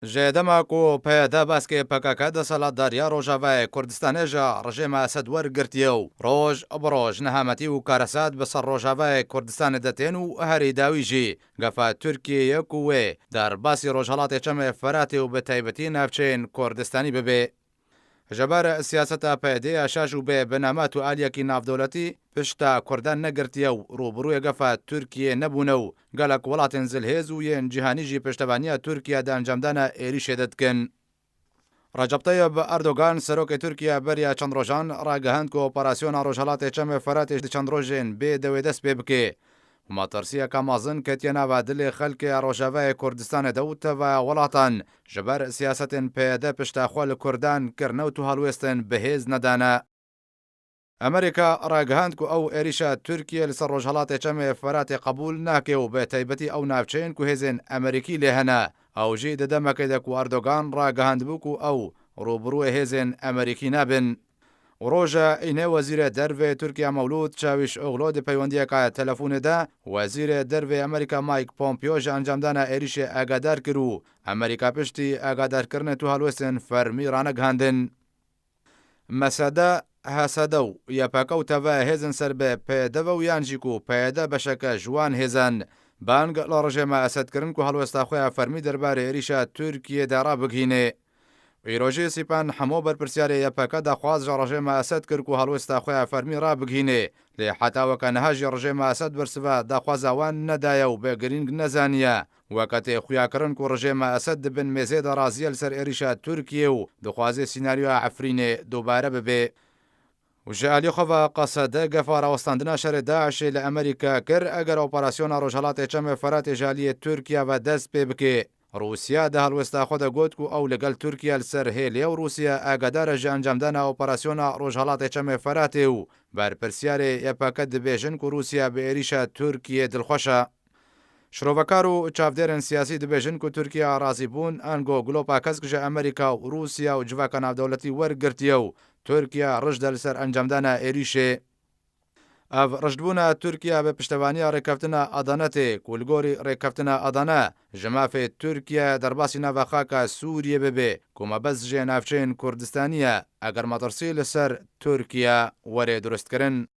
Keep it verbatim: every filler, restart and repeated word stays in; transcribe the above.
Ji dema ku P Y D baskê P K K desthilatdariya Rojavayê Kurdistanê ji rejêma Esed wergirtiye û roj bi roj nehametî û karesat bi ser Rojavayê Kurdistanê de tên û herî dawî jî gefa Tirkiyê ye ku wê derbasî Rojhelatê Çemê Feratê û bi taybetî navçeyên Kurdistanî bibe. Ji ber siyaseta P Y D ya şaş û bê binama û aliyekî navdewletî pişta Kurdan negirtiye û rûbirûyê gefa Tirkiyê nebûne û gelek welatên zilhêz û yên cîhanî jî piştevaniya Tirkiye di encamdana êrîşê de dikin. Recep Tayyip Erdogan, serokê Tirkiye, beriya çend rojan ragihand ku operasyona Rojhelatê Çemê Feratê di çend rojên bê dewê dest pê bike. Metirsiyeke mezin ketiye nava dilê xelkê Rojavayê Kurdistanê de û tevaya welatan ji ber siyasetên P Y D pişta xwe li Kurdan kirine û tu helwêstin bi hêz nedane. Amerîka ragihand ku ew êrîşa Tirkiye li ser Rojhelatê Çemê Feratê qebûl nake û bi taybetî ew navçeyên ku hêzên Amerîkî lê hene. Ew jî di demekê de ku Erdogan ragihandibû ku ew rûbirûyê hêzên Amerîkî nabin. Û roja Înê Wezîrê Dervê Tirkiye Mewlûd Çawîşoglu di peywendiyeke telefonê de Wezîrê Dervê Amerîka Mike Pompeo ji encamdana êrîşê agadar kir û Amerîka piştî agadarkirinê tu helwestên fermî ranegihandin. Mesede, H S D û Y P G û teve hêzên ser bi P Y D ve û yan jî ku P Y D beşeke ji wan hêzan bang li rejêma Esed kirin ku helwesta xwe ya fermî derbarê êrîşa Tirkiyê de rabigihîne. Îro jî Sîpan Hemo berpirsiyarê Y P G daxwaz ji rejêma Esed kir ku helwesta xwe ya fermî rabigihîne, lê heta weke niha jî rejêma Esed bersiva daxwaza wan nedaye û bi girîng nezaniye. Weke tê xuyakirin ku rejêma Esed di bin mêzê de razî ye li ser êrîşa Tirkiyê û dixwaze sînaryoya Efrînê dubare bibe. Û ji alî xwe ve Qesede gefa rawestandina şerê DAIŞê li Amerîka kir, eger operasyona Rojhelatê Çemê Feratê ji aliyê Tirkiye ve dest pê bike. Rûsya di helwesta xwe de got ku ew li gel Tirkiye li ser hêl e û Rûsya agadar e ji encamdana operasyona Rojhelatê Çemê Feratê û berpirsiyarê Y P G dibêjin ku Rûsya bi êrîşa Tirkiyê dilxweş e. Şirovekar û çavdêrên siyasî dibêjin ku Tirkiye razîbûn ango Glopa Kesk ji Amerîka û Rûsya û civaka navdewletî wergirtiye û Tirkiye rij de li ser encamdana êrîşê. Ev rijdbûna Tirkiye bi piştevaniya rêkeftina Adane tê ku li gorî rêkeftina Adane ji mafê Tirkiye derbasî nava xaka Sûriyê bibe ku mebest jê navçeyên Kurdistanî ye, eger metirsî li ser Tirkiye were durustkirin.